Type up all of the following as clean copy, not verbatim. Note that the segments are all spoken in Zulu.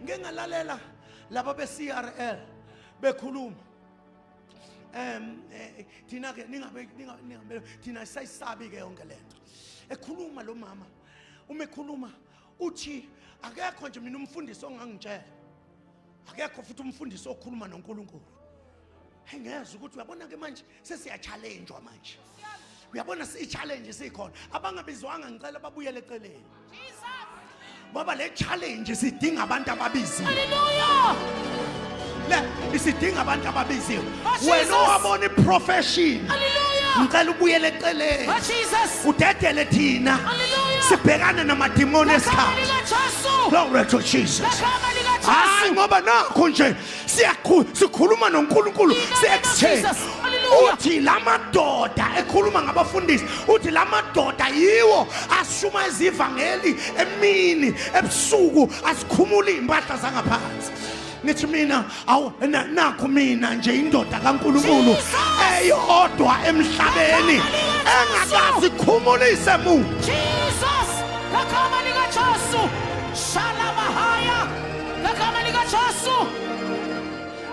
Ngike ngalalela laba be-CRL bekhuluma. Thina ke ningabe ningabe thina sayisabi ke yonke lento. Ekhuluma lo mama, uma ekhuluma uthi akekho nje mina umfundisi ongangitshela. Akekho futhi umfundisi okhuluma noNkulunkulu. Engezwe ukuthi uyabona ke manje sesiya-challengewa manje. Uyabona si-challenge sikhona. Abangabizwanga ngicela babuyele eceleni. Ngoba le challenge sidinga abantu ababiziwe. Hallelujah. Le isidinga abantu ababiziwe. Oh, Wena Jesus. owabona iprofession. Hallelujah. Ngicela ubuyele eceleni. Oh Jesus. Udedele thina. Hallelujah. Sibhekane namadimoni Ngegama esikhathi. likaJesu. Glory to Jesus. Ngegama Hayi likaJesu. ngoba nakho nje sikhuluma noNkulunkulu In the name of si-exchange. Jesus. Hallelujah. Uthi lamadoda ekhuluma ngabafundisi, uthi lamadoda yiwo ashumayeza ivangeli emini ebusuku, asikhumula izimpahla zangaphansi. Ngithi mina awu nakho mina nje indoda kaNkulunkulu Jesus. eyodwa emhlabeni engakazi khumulise muntu. Jesus. Ngegama likaJesu. Shalamahaya. Ngegama likaJesu.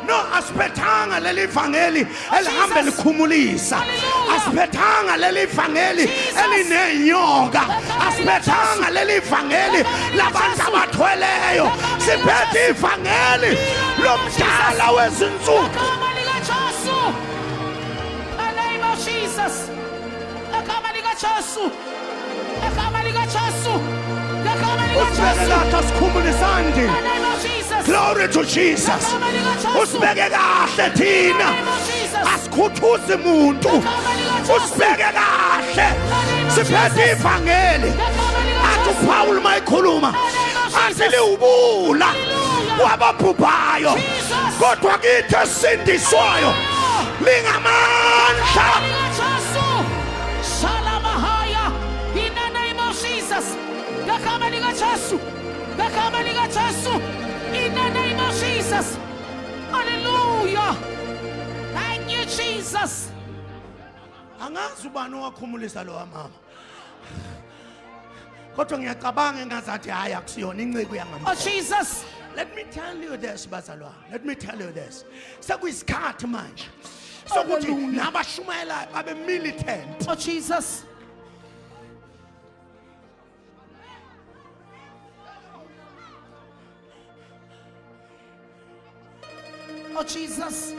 No, asiphethanga leli vangeli elihambe Jesus. likhumulisa. Hallelujah. Asiphethanga leli vangeli Jesus. elinenyoka. Ngegama Asiphethanga leli vangeli Ngegama labantu likaJesu. abathweleyo. Ngegama Siphethe likaJesu. ivangeli lomdala wezinsuku. Ngegama likaJesu. The name of Jesus. Ngegama likaJesu. Ngegama likaJesu. Ngegama Usibeke likaJesu. kahle asikhumulisandi. The name of Jesus. Glory to Jesus. Ngegama likaJesu. Usibeke kahle thina. The name of Jesus. Asikhuthuzi muntu. Ngegama likaJesu. Usibeke kahle. The name of Siphethe Jesus. ivangeli. Ngegama Athi likaJesu. uPaul mayikhuluma athi liwubula kwababhubhayo Jesus. kodwa kithi esindiswayo lingamandla. likaJesu. Shalamahaya. In the name of Jesus. Ngegama likaJesu. Ngegama likaJesu. In the name of Jesus. Hallelujah. Thank you, Jesus. Angazi ubani owakhumulisa lo mama, kodwa ngiyacabanga engazathi hayi akusiyona inceku Oh, yangamhlaba. Jesus. Let me tell you this, bazalwane. Let me tell you this. Sekuyisikhathi manje sokuthi Hallelujah. nabashumayelayo babe militant. Oh, Jesus. Oh, Jesus.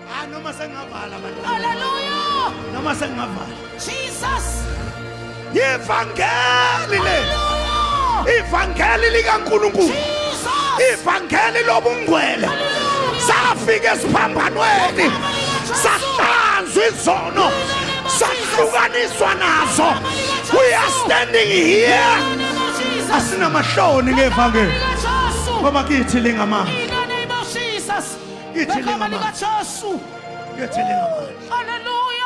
Hayi noma sengavala abantu. Hallelujah. Noma sengavala. Jesus. Ivangeli le. Hallelujah. Ivangeli likaNkulunkulu. Jesus. Ivangeli lobungcwele. Safika esiphambanweni. Sahlanzwa izono. Sahlukaniswa nazo. We are standing here. In the name of Jesus. Asinamahloni ngevangeli. LikaJesu. Ngoba kithi lingamandla. In the name of Jesus. Kithi Ngegama lingamandla. likaJesu. Kithi lingamandla. Hallelujah.